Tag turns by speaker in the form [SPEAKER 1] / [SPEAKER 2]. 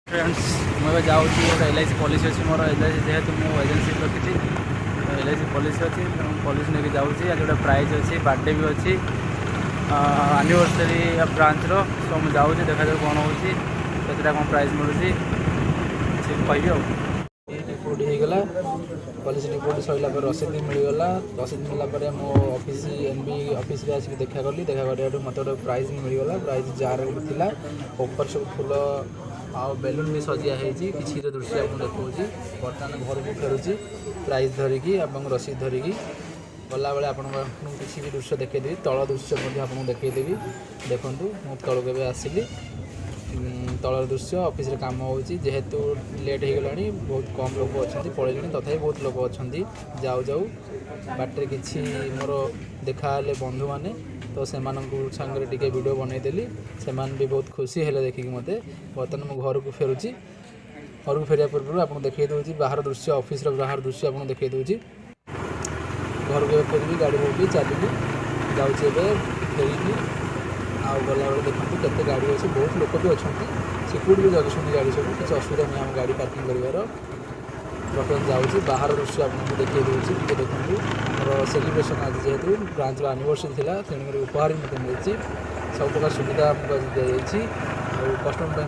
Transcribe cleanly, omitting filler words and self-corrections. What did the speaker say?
[SPEAKER 1] Friends, ମୁଁ ଏବେ ଯାଉଛି, ଗୋଟେ ଏଲ୍ଆଇସି ପଲିସି ଅଛି ମୋର। ଏଲ୍ଆଇସି ଯେହେତୁ ମୁଁ ଏଜେନ୍ସି ରଖିଛି, ଏଲ୍ଆଇସି ପଲିସି ଅଛି, ତେଣୁ ପଲିସି ନେଇକି ଯାଉଛି। ଆଜି ଗୋଟେ ପ୍ରାଇଜ୍ ଅଛି, ବାର୍ଥଡେ ବି ଅଛି, ଆନିଭର୍ସରୀ ବ୍ରାଞ୍ଚର। ସୋ ମୁଁ ଯାଉଛି, ଦେଖାଯାଉ କ'ଣ ହେଉଛି, କେତେଟା କ'ଣ ପ୍ରାଇଜ୍ ମିଳୁଛି, ସେ କହିବି। ଆଉ ଡିପୋଜିଟ୍ ହେଇଗଲା। ପଲିସି ଡିପୋଜିଟ୍ ସରିଲା ପରେ ରସିଦ ମିଳିଗଲା। ରସିଦ ମିଳିଲା ପରେ ମୋ ଅଫିସ୍, ଏନ୍ବି ଅଫିସରେ ଆସିକି ଦେଖା କଲି। ଦେଖା କରିବାଠୁ ମୋତେ ଗୋଟେ ପ୍ରାଇଜ୍ ମିଳିଗଲା। ପ୍ରାଇଜ୍ ଜାର ଗୋଟେ ଥିଲା, ଉପରେ ସବୁ ଫୁଲ ଆଉ ବେଲୁନ୍ ବି ସଜା ହେଇଛି। କିଛିର ଦୃଶ୍ୟ ଆପଣଙ୍କୁ ଦେଖାଉଛି। ବର୍ତ୍ତମାନ ଘରକୁ ଫେରୁଛି ପ୍ରାଇଜ୍ ଧରିକି ଏବଂ ରସିଦ ଧରିକି। ଗଲାବେଳେ ଆପଣଙ୍କୁ କିଛି ବି ଦୃଶ୍ୟ ଦେଖେଇଦେବି, ତଳ ଦୃଶ୍ୟ ମଧ୍ୟ ଆପଣଙ୍କୁ ଦେଖେଇଦେବି। ଦେଖନ୍ତୁ, ମୁଁ ତଳକୁ ଏବେ ଆସିଲି। ତଳର ଦୃଶ୍ୟ, ଅଫିସରେ କାମ ହେଉଛି। ଯେହେତୁ ଲେଟ୍ ହେଇଗଲାଣି, ବହୁତ କମ୍ ଲୋକ ଅଛନ୍ତି, ପଳେଇଲେଣି, ତଥାପି ବହୁତ ଲୋକ ଅଛନ୍ତି। ଯାଉ ଯାଉ ବାଟରେ କିଛି ମୋର ଦେଖା ହେଲେ ବନ୍ଧୁମାନେ, ତ ସେମାନଙ୍କୁ ସାଙ୍ଗରେ ଟିକେ ଭିଡ଼ିଓ ବନେଇଦେଲି। ସେମାନେ ବି ବହୁତ ଖୁସି ହେଲେ ଦେଖିକି ମୋତେ। ବର୍ତ୍ତମାନ ମୁଁ ଘରକୁ ଫେରୁଛି। ଘରକୁ ଫେରିବା ପୂର୍ବରୁ ଆପଣଙ୍କୁ ଦେଖେଇ ଦେଉଛି ବାହାର ଦୃଶ୍ୟ, ଅଫିସର ବାହାର ଦୃଶ୍ୟ ଆପଣଙ୍କୁ ଦେଖେଇ ଦେଉଛି। ଘରକୁ ଏବେ ଫେରିବି, ଗାଡ଼ି ରୋକି ଚାଲିଲି, ଯାଉଛି ଏବେ ଫେରିବି। ଆଉ ଗଲାବେଳେ ଦେଖନ୍ତୁ କେତେ ଗାଡ଼ି ଅଛି, ବହୁତ ଲୋକ ବି ଅଛନ୍ତି, ସିକ୍ୟୁରିଟି ବି ଜଗିଛନ୍ତି ଗାଡ଼ି ସବୁ। କିଛି ଅସୁବିଧା ନାହିଁ ଆମ ଗାଡ଼ି ପାର୍କିଂ କରିବାର। ବର୍ତ୍ତମାନ ଯାଉଛି, ବାହାର ଦୃଶ୍ୟ ଆପଣଙ୍କୁ ଦେଖେଇ ଦେଉଛି, ଟିକେ ଦେଖନ୍ତୁ। ଆମର ସେଲିବ୍ରେସନ୍ ଆଜି ଯେହେତୁ ବ୍ରାଞ୍ଚର ଆନିଭର୍ସରୀ ଥିଲା, ତେଣୁକରି ଉପହାର ବି ମୋତେ ମିଳିଛି। ସବୁ ପ୍ରକାର ସୁବିଧା ଆମକୁ ଆଜି ଦିଆଯାଇଛି ଆଉ କଷ୍ଟମର ପାଇଁ